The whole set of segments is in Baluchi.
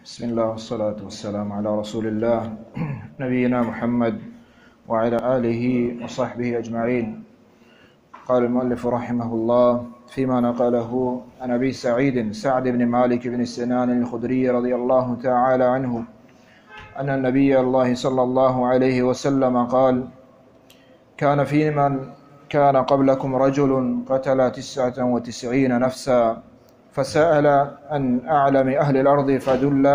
بسم الله والصلاة والسلام على رسول الله نبينا محمد وعلى آله وصحبه أجمعين. قال المؤلف رحمه الله فيما نقله عن أبي سعيد سعد بن مالك بن سنان الخدري رضي الله تعالى عنه أن النبي الله صلى الله عليه وسلم قال: كان في من كان قبلكم رجل قتل تسعة وتسعين نفسا فسأل عن أعلم أهل الأرض فدل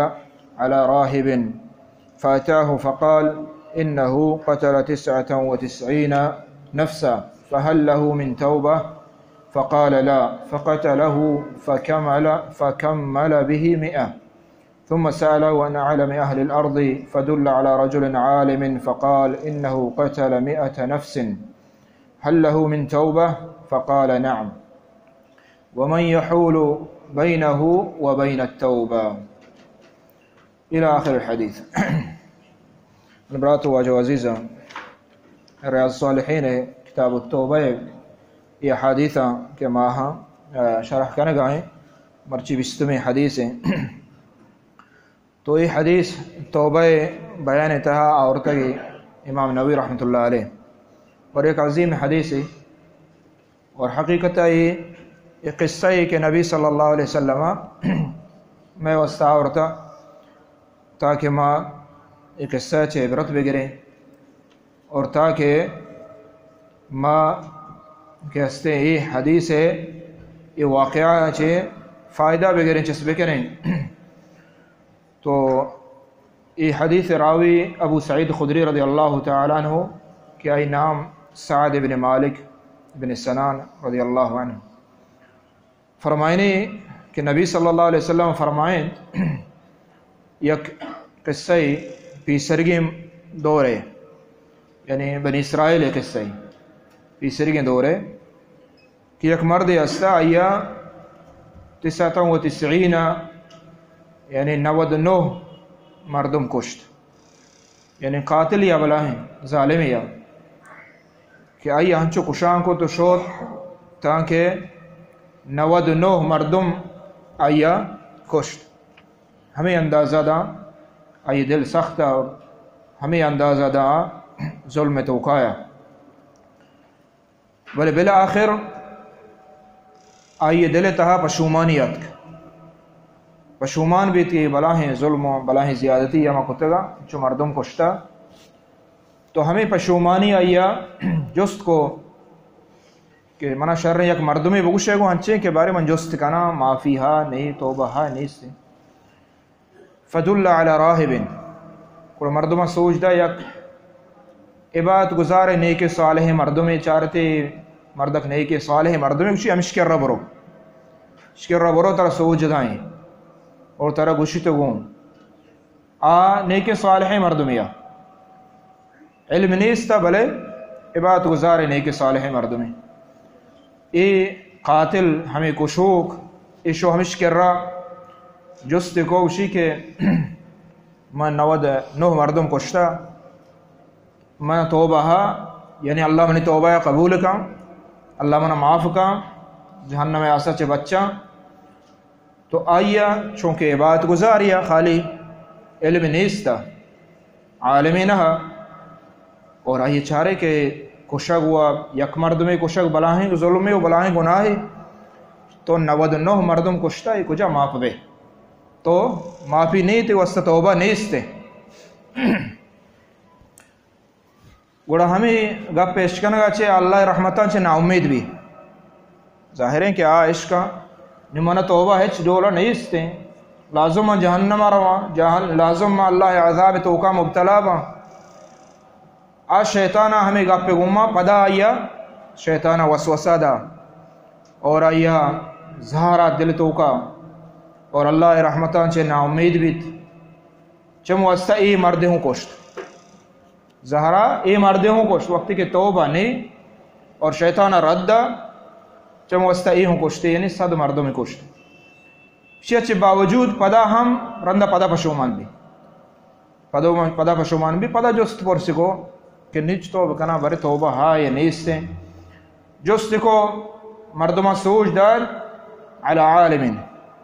على راهب فأتاه فقال: إنه قتل تسعة وتسعين نفسا فهل له من توبة؟ فقال: لا. فقتله فكمل، فكمل به مئة. ثم سأله عن أعلم أهل الأرض فدل على رجل عالم فقال: إنه قتل مئة نفس هل له من توبة؟ فقال: نعم. ومن يحول بينه وبين التوبة؟ إلى آخر الحديث. برات و واجہ عزیزاں، ریاض الصالحین کتاب التوبہ ءِ احادیثاں کہ ما ہاں، آ، شرح کنگا ایں، مرچی بیستمی حدیث ایں۔ تو اے حدیث توبہ ءِ بیان ءِ تہا آورتگ امام نووی رحمۃ اللہ علیہ، اور ایک عظیم حدیث ہے۔ اور حقیقت اے، اے قصہ ہے کہ نبی صلی اللہ علیہ وسلم مئے واسطہ آورتا تاکہ ما اے قصہ چہ عبرت بگریں اور تاکہ ما کہ ہستے اے حدیث ہے، اے واقعہ چہ فائدہ بگریں، چس بکنیں۔ تو اے حدیث راوی ابو سعید خدری رضی اللہ تعالی عنہ کہ آئی نام سعد ابن مالک ابن سنان رضی اللہ عنہ۔ فرمائنی کہ نبی صلی اللہ علیہ وسلم فرمائیں، یک قصہ پیسرگیں دورے، یعنی بنی اسرائیل قصہ پیسرگیں دورے، کہ یک مردے ہستا، آیا تسعة و تسعین، یعنی نود و نو مردم کشت، یعنی قاتل یا بلاہیں ظالم یا کہ آئی ہنچو کشان کو تو شوت تاکہ نود و نو مردم آیا کشت۔ ہمیں اندازہ دا آئی دل سخت اور ہمیں اندازہ دا ظلم توکایا۔ بلے بالآخر آئی دل تہا پشومانی اتک۔ پشومان بیت کہ بلاہیں ظلم و بلاہیں زیادتی ہما کتگا، چو مردم کشتا۔ تو ہمیں پشومانی آئیا جست کو کہ منا شر یک مردمے بگوشے گو ہنچیں کہ بارے من جست کنا، معافی ہا نہیں، توبہ ہا نیست۔ فدل علی راہب، گڑا مردماں سوج دا یک عبادت گزار نیک صالح مردمے چارتے، مردک نیک صالح مردمے گوشی ہمش کرا برو، ہمش کرا برو ترا سوج دائیں اور ترا گوشی تو گون آ نیک صالح مردمے آ۔ علم نیست، بلے عبادت گزار نیک صالح مردمے۔ اے قاتل، ہمیں کشوک، ایشو ہمش کرا جست کو گوشی کہ من نود نو مردم کشتا، من توبہ ہا، یعنی اللہ منی توبہ قبول کن، اللہ منا معاف کن، جہنم آسا چہ بچاں۔ تو آئیا چونکہ عبادت گزاریا، خالی علم نیستا، عالمے نہ، اور آئیے چارے کہ کشگ و یک مردمے کشگ بلاہیں ظلمے و بلاہیں گناہے، تو نود و نو مردم کشتا، اے کجا معاف بے؟ تو معافی نیتے، واسطہ توبہ نیستے۔ گڑا ہمے گپ اشکنگا چہ اللہ رحمتاں چہ ناامید بی۔ ظاہر ہے کہ آ اشکا نی من توبہ ہچ ڈولا نیستیں، لازم من جہنم رواں، جہن-، لازم من اللہ عذاب توکا مبتلا باں۔ آ شیطان ہمے گپ گوما پدا آئیا شیطان وسوسہ دا اور آئیا زہرا دل توکا اور اللہ رحمتاں چہ ناامید بیت۔ چم واسطہ اے مردے ہوں کشت۔ زہرا اے مردے ہوں کشت، وقتی کہ توبہ نے اور شیطان رد دا، چم واسطہ اے ہوں کشتے، یعنی صد مردم کشت۔ شی اچ باوجود پدا ہم رندا پدا پشومان بی۔ پدا، پدا پشومان بی، پدا جست پرس کو کہ نیچ توبہ کنا، برے توبہ ہا یا نیستیں۔ جست کو مردماں سوج دار علی عالمین،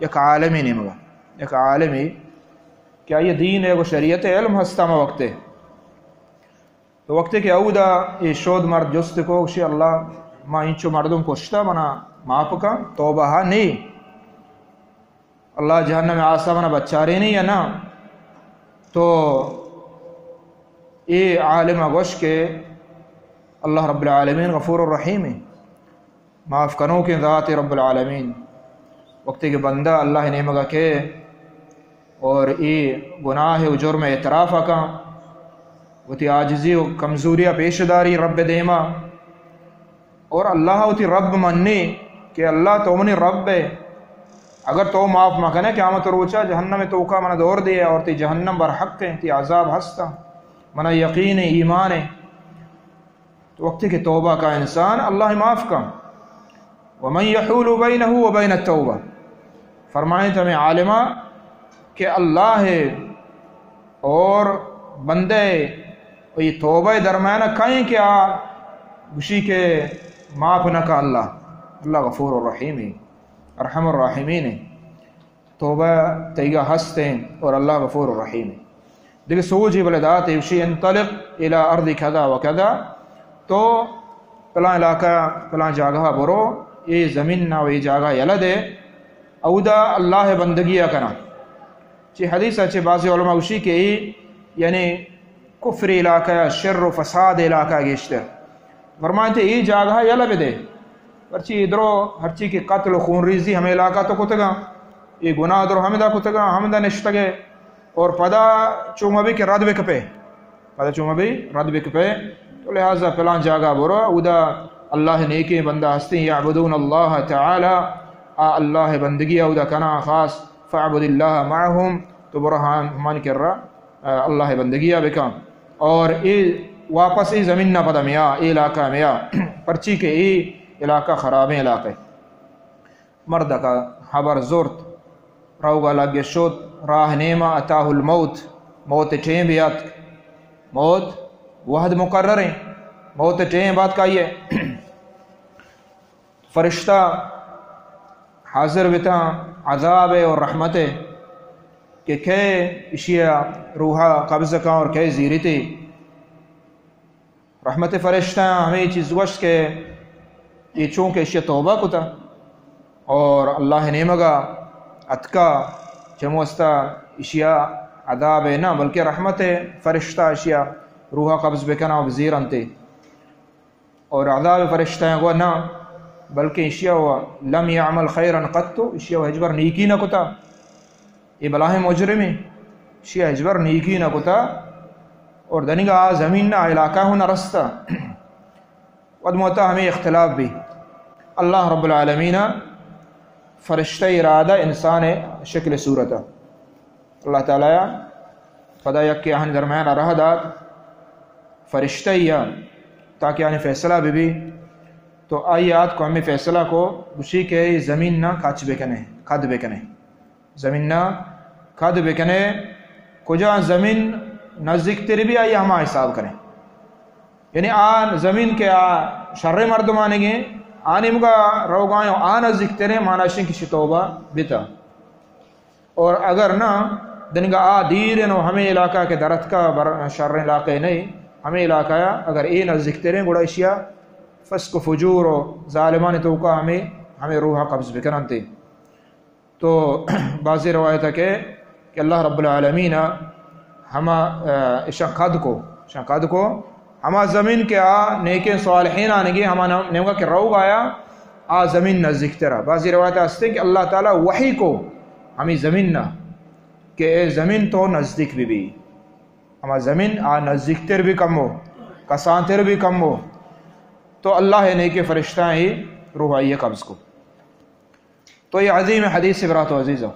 یک عالمی نیمگا، یک عالمی کہ آئی دین ء گوں شریعت ء علم ہست ہما وقت ء۔ تو وقتے کہ اودا اے شود مرد جست کو، گوشی، اللہ، ما اینچو مردم کشتا، منا معاف کن، توبہ ہا نی، اللہ جہنم آسا منا بچارینی یا نا؟ تو اے عالم گوش کہ اللہ رب العالمین غفور الرحیم ہے، معاف کنوکیں ذات رب العالمین۔ وقتے کہ بندہ اللہ نیمگا کے اور اے گناہ و جرم اعتراف کا، وتی عاجزی و کمزوری پیش داری رب دیما، اور اللہ وتی رب منی کہ اللہ تو منی رب ہے، اگر تو معاف مکنے قیامت روچا جہنم توکا من دور دے اور تی جہنم بر حق ہے، تی عذاب ہستا، منا یقین ہے، ایمان ہے۔ تو وقتی کہ توبہ کا انسان، اللہ معاف کا۔ ومن یحول بینہ و بین التوبہ، فرمائیں تو ہمیں عالمہ کہ اللہ ہے اور بندے و یہ توبہ درمیان کہیں کہ آ گشی کہ معاف نہ کا اللہ، اللہ غفور الرحیم ہے، ارحم الراحمین ہے۔ توبہ تئیگا ہست ہیں اور اللہ غفور الرحیم ہیں۔ دیگہ سوجی بلے دات ایوشی، انطلق الی ارض کذا و کذا، تو پلان علاقہ، پلان جاگہ برو، اے زمین نا و اے جاگہ یلہ دے، اودا اللہ بندگی کنا۔ چی حدیث اچھے بعضی علماء گوشی کہ اے یعنی کفر علاقہ، شر و فساد علاقہ گیشتر۔ فرمائیتے اے جاگہ یلہ بدے۔ پرچی ادرو ہرچی کہ قتل و خون ریزی ہمیں علاقہ تو کتگا، اے گناہ درو ہمیں دا کتگا، ہمیں دا نشتگے۔ اور پدا چونگا بھی کہ رد بکپے، پدا چونگا بھی رد بکپے۔ تو لہذا پلان جاگہ برو، اودا اللہ نیکیں بندہ ہستی، یعبدون اللہ تعالی، آ اللہ بندگی اودا کنا خاص، فاعبد اللہ معهم، تو برو ہم-، ہمان کر رہا، آ، اللہ بندگی بکن۔ اور اے واپس اے زمین نہ پدا میا، اے علاقہ میا، پرچی کہ اے علاقہ خرابیں علاقہ۔ مردکا حبر زرت، روگا لگے شد، راہ نیما اتاہ الموت، موت ٹیم بیات، موت وحد مقرر ہیں، موت ٹیم بات کائیے۔ فرشتہ حاضر بتاں عذاب اور رحمت کہ کئے اشیا روحا قبض کاں اور کئے زیرتے۔ رحمت فرشتہ ہمیں چیز گوشت کہ یہ چونکہ اشیا توبہ کتا اور اللہ نیمگا اتکا، چموستا اشیا عذاب نہ بلکہ رحمت فرشتہ اشیا روحا قبض بکنا و بزیرنتے۔ اور عذاب فرشتہ گو نہ، بلکہ اشیا و لم یعمل خیرا قط، اشیا و ہچبر نیکی نہ کتا۔ یہ بلاہیں مجرمیں، اشیا ہچبر نیکی نہ کتا۔ اور دنگا آ زمین نہ علاقہ ہوں نہ رستا۔ ود موتا ہمیں اختلاف بھی۔ اللہ رب العالمین فرشتہ ارادہ انسان شکل صورت۔ اللہ تعالی پدا یک آہانی درمیان رہ دات فرشتہ یا تاکہ آنی فیصلہ بہ بی۔ تو آئی آت کو ہمیں فیصلہ کو گوشی کہ اے زمین نہ کچ بکنے، کد بکنے، زمین نہ کد بکنے، کجا زمین نزدیک تر بھی آئی ہما حساب کنے۔ یعنی آ زمین کہ آ شر مردمانگیں، آ نیمگا روگائیں، آ نزدیک تریں، مانا شنکہ شی توبہ بتا۔ اور اگر نہ، دنگا آ دیر انو ہمیں علاقہ کے درتکا بر شر علاقے نہیں، ہمیں علاقہ یا اگر اے نزدیک تریں، گڑا اشیا فسق و فجور و ظالمان توکا ہمیں، ہمیں روحا قبض بکننتے۔ تو بعضی روایت ہے کہ، کہ اللہ رب العالمین ہما، آ، اشان قد کو، اشان قد کو، ہما زمین کہ آ نیکیں صالحین آنگی ہما نم-، نیمگا کہ روگ آیا، آ زمین نزدیک ترا۔ بعضی روایت ہستے کہ اللہ تعالی وحی کو ہمیں زمین نہ کہ اے زمین تو نزدیک بھی بھی۔ ہما زمین آ نزدیک تر بھی کمو، کسان تر بھی کمو۔ تو اللہ نیکیں فرشتہ ہی روح آئیے قبض کو۔ تو یہ عظیم حدیث برات و عزیزو،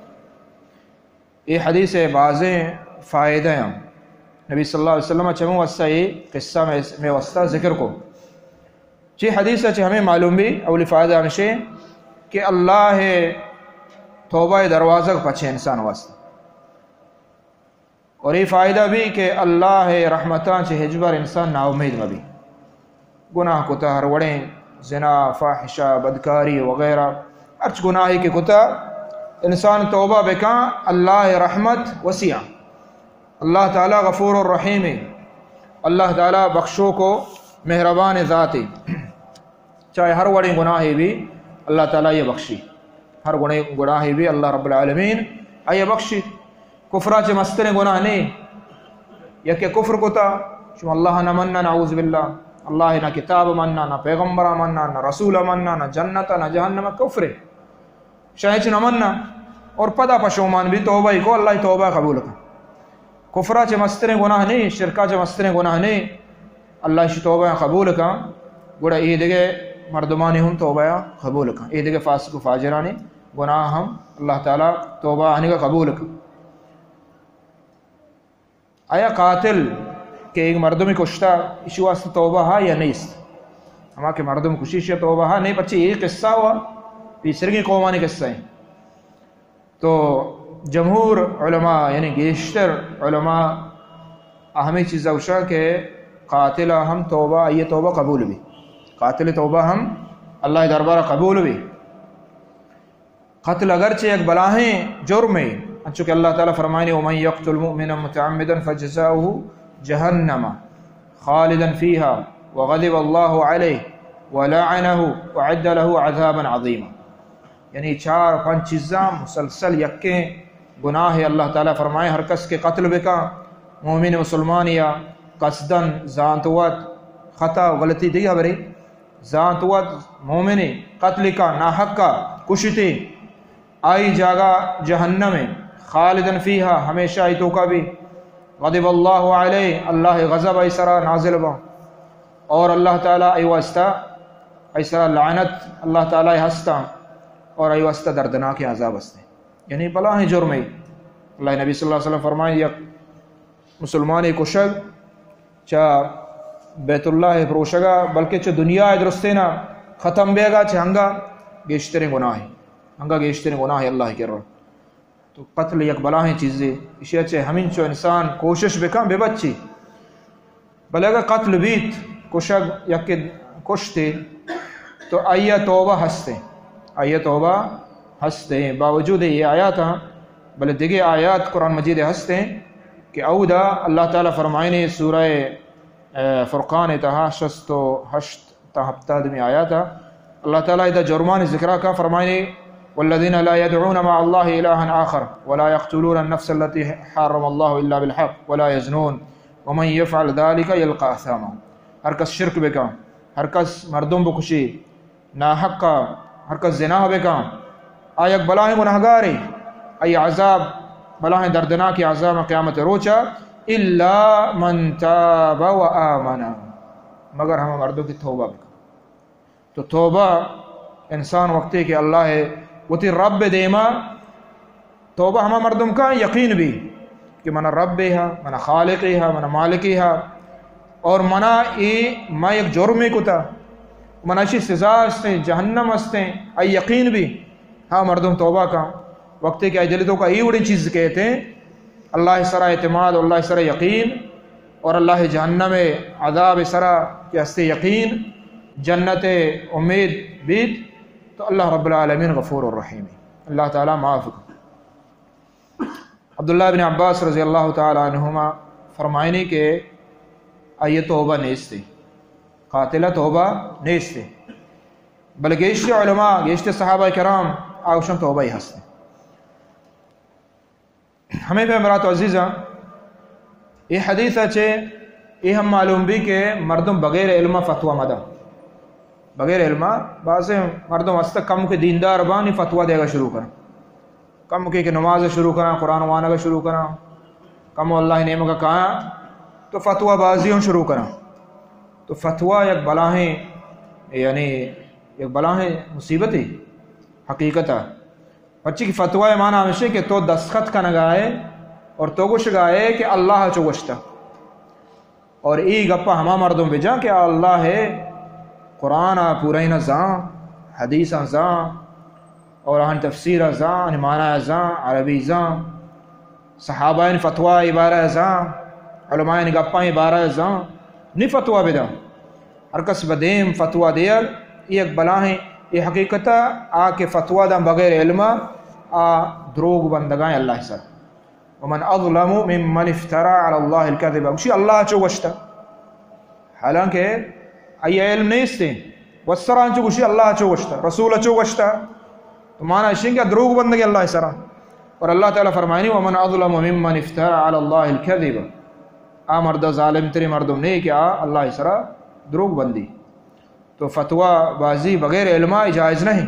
یہ حدیث بازیں فائدہ ہیں۔ نبی صلی اللہ علیہ وسلم چمو واسطہ یہ قصہ میں، میں واسطہ ذکر کو۔ چی حدیث چہ ہمیں معلوم بھی، اولی فائدہ ہمشے کہ اللہ توبہ دروازہ پچے انسان واسطہ۔ اور یہ فائدہ بھی کہ اللہ رحمتاں چہ ہچبر انسان ناامید مبی۔ گناہ کتا ہر وڑیں، زنا، فاحشہ، بدکاری وغیرہ، ہرچ گناہی کہ کتا، انسان توبہ بکاں، اللہ رحمت وسیع۔ اللہ تعالی غفور الرحیم ہے۔ اللہ تعالی بخشوک و مہربان ذات ہے۔ چاہے ہر وڑیں گناہے بی، اللہ تعالی یہ بخشی۔ ہر گناہے بی، اللہ رب العالمین آئی بخشی۔ کفرا چہ مستریں گناہ نہیں۔ یکے کفر کتا، شما اللہ نہ مننا، نعوذ باللہ۔ اللہ نہ کتاب مننا، نہ پیغمبر مننا، نہ رسول مننا، نہ جنت، نہ جہنم، کفر۔ شاہ ہچ نہ مننا اور پدا پشومان بی، توبہ ہی کو، اللہ توبہ قبول کن۔ کفرا چہ مستریں گناہ نہیں، شرکا چہ مستریں گناہ نہیں، اللہ شی توبہ قبول کن۔ گڑا اے دگہ مردمانی ہم توبہ قبول کن، اے دگہ فاسق و فاجرانی گناہ ہم اللہ تعالی توبہ آنگا قبول کن۔ آیا قاتل کہ ایک مردمی کشتا، اشی واسطہ توبہ ہا یا نیست؟ ہما کہ مردم کشی، اشی توبہ ہا نہیں، پچے یہ قصہ ہوا، پیسرگی قومانی قصہ ہے۔ تو جمہور علماء، یعنی گیشتر علماء ہمیں چیزا گوشاں کہ قاتل ہم توبہ، یہ توبہ قبول بی، قاتل توبہ ہم اللہ دربار قبول بی۔ قتل اگرچہ یک بلاہیں جرمے، انچو کہ اللہ تعالی فرمائنی، ومن یقتل مؤمنا متعمدا فجزاؤه جہنم خالدا فیها وغضب اللہ علیہ ولعنه وأعد له عذابا عظیما۔ یعنی چار پنچ چیزاں مسلسل یکیں گناہ اللہ تعالی فرمائے، ہر کس کہ قتل بکا مومن مسلمان یا قصدن زانت وت خطا و غلطی دیگہ برے، زانت وت مومنے قتل کا، ناحقا کشتے، آئی جاگہ جہنم ہے، خالدا فیہا، ہمیشہ آئی توکا بی، غضب اللہ علیہ، اللہ غضب آئی سرا نازل با، اور اللہ تعالی آئی واسطہ، آئی سرا لعنت اللہ تعالی ہستا، اور آئی واسطہ دردناک عذاب ہستے۔ یعنی بلاہیں جرمے۔ اللہ نبی صلی اللہ علیہ وسلم فرمائے، یک مسلمانے کشگ چہ بیت اللہ پروشگا، بلکہ چہ دنیا درستینا ختم بیگا، چہ ہنگا گیشتریں گناہ، ہنگا گیشتریں گناہ اللہ کرا۔ تو قتل یک بلاہیں چیزے، اشیا چہ ہمینچو انسان کوشش بکن، ببچی۔ بلے اگر قتل بیت، کشگ یکے کشتے، تو آئی توبہ ہستے، آئی توبہ ہستے۔ باوجود یہ آیات ہاں، بلے دگہ آیات قرآن مجید ہستے کہ اودا اللہ تعالی فرمائنے سورہ، اے، فرقان تہا شست و ہشت تا ہپتادمی آیات، اللہ تعالی ادا جرمان ذکرہ کا فرمائنے، والذین لا يدعون مع الله إلها آخر ولا يقتلون النفس التي حرم الله إلا بالحق ولا يزنون ومن يفعل ذلك يلق أثاما۔ ہر کس شرک بکا، ہر کس مردم بکشی، ناحقا ہر کس زنا بکا، آ یک بلاہیں گناہگارے، آئی عذاب، بلاہیں دردناکیں عذاب قیامت روچا، الا من تاب و آمن، مگر ہما مردم کہ توبہ بکا۔ تو توبہ انسان وقتی کہ اللہ وتی رب دیما، توبہ ہما مردم کا یقین بی کہ منا رب ہا، منا خالق ہا، منا مالک ہا، اور منا اے، ما یک جرمے کتا، منا اشی سزا ہستیں، جہنم ہستیں، آئی یقین بی۔ ہا مردم توبہ کا، وقتی کہ آئی دل توکا اے وڑیں چیز کہتے ہیں، اللہ سرا اعتماد، اللہ سرا یقین، اور اللہ جہنم عذاب سرا کہ ہستے یقین، جنت امید بیت، تو اللہ رب العالمین غفور الرحیم، اللہ تعالی معاف کن۔ عبداللہ بن عباس رضی اللہ تعالی عنہما فرمائنی کہ آئی توبہ نیستے، قاتل توبہ نیستے، بلے گیشتر علماء، گیشتر صحابہ کرام آ گوشن توبہ ہی ہستے۔ ہمیں پہ برات عزیزاں، اے حدیث چے اے ہم معلوم بی کہ مردم بغیر علم فتویٰ مدن۔ بغیر علم، بعض مردم ہست کم کہ دیندار بانی فتویٰ دیگا شروع کرن۔ کم کہ، کہ نماز شروع کرن، قرآن وانگا شروع کرن، کم اللہ نیمگا کایاں تو فتویٰ بازی ہم شروع کرن۔ تو فتویٰ یک بلاہیں، یعنی یک بلاہیں مصیبتے حقیقتا۔ پرچی کہ فتویٰ معنی ہمیشہ کہ تو دستخط کنگائے اور تو گوشگائے کہ اللہ چو گوشتا۔ اور ای گپا ہما مردم بجان کہ اللہ قرآن پورا نہ زان، حدیثاں زان، اور آن تفسیر زان، آن معنی زان، عربی زان، صحابہ فتویٰ بارہ زان، علماء گپاں بارہ زان، نی فتویٰ بدان۔ ہر کس بدیم فتویٰ دیگ، اے یک بلاہیں، اے حقیقتا آ کہ فتویٰ دان بغیر علم، آ دروگ بندگائیں اللہ سر۔ ومن اظلم ممن افترى على الله الكذب، گوشی اللہ چو گوشتا، حالانکہ آئی علم نیستیں، وسران چو گوشی اللہ چو گوشتا، رسول چو گوشتا، تو مانا اشیں کہ دروگ بندگی اللہ سرا۔ اور اللہ تعالی فرمائنی، ومن اظلم ممن افترى على الله الكذب، آ مرد ظالم تری مردم نہیں کہ آ اللہ سرا دروگ بندی۔ تو فتویٰ بازی بغیر علما جائز نہیں۔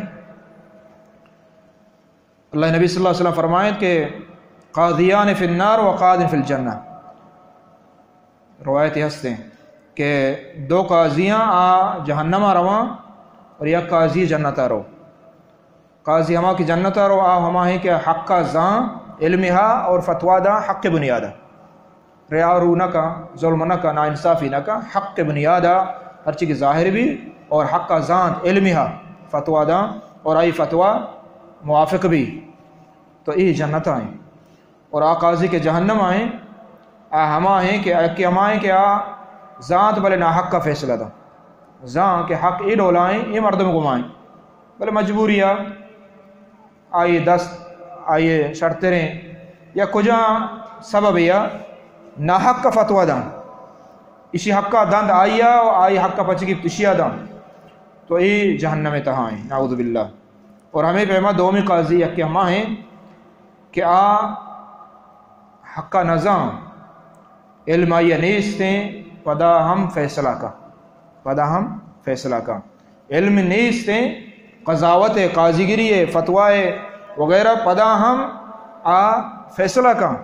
اللہ نبی صلی اللہ علیہ وسلم فرمائیں کہ قاضیان فی النار و قاض فی الجنہ، روایت ہستیں کہ دو قاضیاں آ جہنم رواں اور یک قاضی جنت رو۔ قاضی ہما کہ جنت رو، آ ہما ہیں کہ حق زان، علم ہا اور فتویٰ دا حق بنیاد۔ ریا رو نہ کن، ظلم نہ کن، ناانصافی نہ کن، حق بنیاد ء ہرچی کہ ظاہر بھی اور حق ء زانت، علم ہا فتویٰ داں اور آئی فتویٰ موافق بھی، تو اے جنت آئیں۔ اور آ قاضی کہ جہنم آئیں، آ ہما ہیں کہ، کہ ہما ہیں کہ آ زانت بلے ناحق کا فیصلہ داں، زان کہ حق اے ڈولائیں، اے مردم گمائیں، بلے مجبوری آ آئی دست، آئی شرتریں یا کجا سبب یا ناحق فتویٰ داں، اشی حقا دند آئی ء و آئی حق پچگی اشیا داں، تو اے جہنم تہا ہیں، نعوذ باللہ۔ اور ہمیں پیما دومی قاضی یک ہما ہیں کہ آ حقا نزان، علم آئی نیستیں، پدا ہم فیصلہ کا، پدا ہم فیصلہ کا۔ علم نیستیں، قضاوت، قاضیگری، فتویٰ وغیرہ، پدا ہم آ فیصلہ کا۔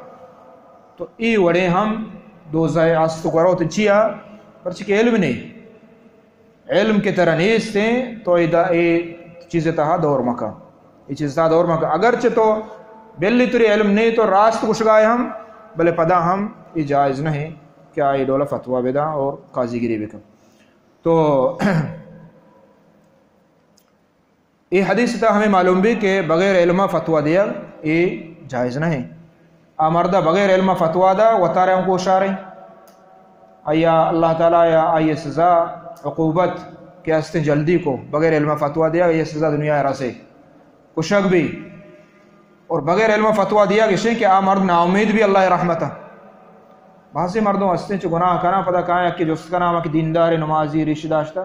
تو ای وڑے ہم دوزہ است گروت چیا، پرچہ کہ علم نہیں۔ علم کہ ترا نیستیں، تو اے دا-، اے چیز تہا دور مکن۔ اے چیز تہا دور مکن۔ اگرچہ تو بلی تری علم نہیں تو راست گشگائے ہم، بلے پدا ہم اے جائز نہیں کہ آئی ڈولا فتویٰ بداں اور قاضیگری بکن۔ تو اے حدیث تہا ہمیں معلوم بھی کہ بغیر علم فتویٰ دیا اے جائز نہیں۔ آ مرد بغیر علم فتویٰ دا وتارے ہم کوشاریں۔ آیا اللہ تعالی یا آئی سزا، عقوبت کہ ہستیں جلدی کو، بغیر علم فتویٰ دیا یہ سزا دنیا رسے، کشگ بھی۔ اور بغیر علم فتویٰ دیا گشیں کہ آ مرد ناامید بھی اللہ رحمت۔ بعضی مردم ہستیں چو گناہ کنا، پدا کہاں کہ جست کنا، ہما کہ دیندار نمازی ریش داشتا،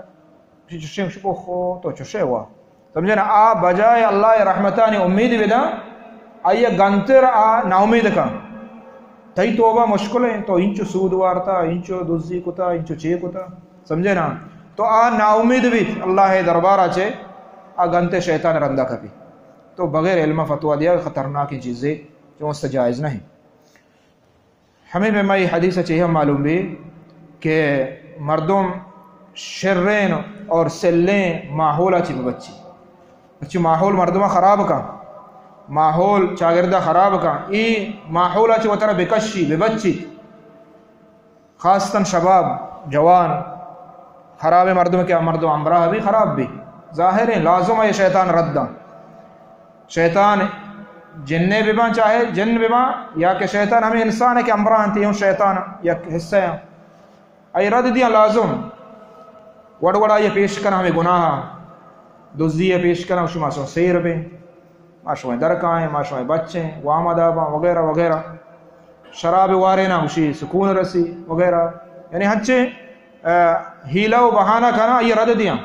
چشیں شکو خو تو چشے ہوا۔ سمجھے نا؟ آ بجائے اللہ رحمتانی امید بداں، آئی گنتر آ ناامید کن۔ تئی توبہ مشکل ہیں، تو انچو سود وارتا، انچو دزی کتا، انچو چے کتا، سمجھے نا؟ تو آ ناامید بیت اللہ دربارا چے، آ گنتے شیطان رندا کپی۔ تو بغیر علم فتویٰ دیا خطرناکیں چیزے، جو است جائز نہیں۔ ہمیں پیما اے حدیث چہ ہم معلوم بھی کہ مردم شرین اور سلیں ماحول چی ببچی۔ اچھی ماحول مردم خراب کا، ماحول چاگردہ خراب کا، ای ماحول چی وترا بکشی، ببچی۔ خاصتاً شباب، جوان، خراب مردم کہ مردم ہمراہ بھی خراب بھی۔ ظاہر ہیں، لازم ہے شیطان رد داں۔ شیطان جنے بباں، چاہے جن بباں، یا کہ شیطان ہمیں انسان ہے کہ ہمراہ انت، ہوں شیطان یک حصہ ہیں۔ آئی رد دیاں لازم۔ وڑ وڑ آئی پیش کن ہمیں گناہ، دزی پیش کن، شما سو سیر بیں، ما شما در کائیں، ما شما بچیں، وام داباں وغیرہ وغیرہ۔ شراب وارے نا گوشی سکون رسی وغیرہ۔ یعنی ہنچیں، آ، حیلہ و بہانہ کنا، آئی رد دیاں۔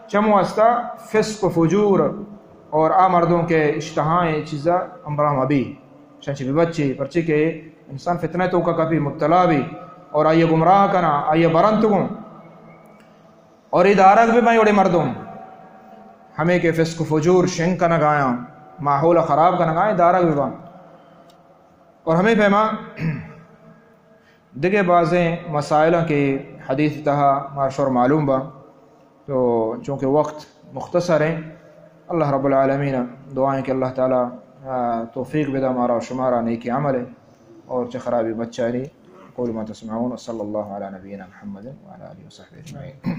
چم واسطہ فسق و فجور اور آ مردم کہ اشتہائیں چیزا ہمراہ مبی، شنچ ببچے، پرچے کہ انسان فتنہ توکا کپی، مبتلا بی اور آئی گمراہ کنا، آئی برنت گوں۔ اور اے دارگ بباں وڑے مردم، ہمیں کہ فسق و فجور شنگ کنگایاں، ماحول خراب کنگایاں، دارگ بباں۔ اور ہمیں پیما دگہ بازیں مسائلاں کہ حدیث تہا مارا شور معلوم با، تو چونکہ وقت مختصر ہیں، اللہ رب العالمین دعائیں کہ اللہ تعالی، آ، توفیق بدا مارا و شمارا نیکی عمل ہے اور چہ خرابی بچانی۔ قول ما تسمعون، وصلی اللہ علی نبینا محمد وعلی آلہ وصحبہ اجمعین۔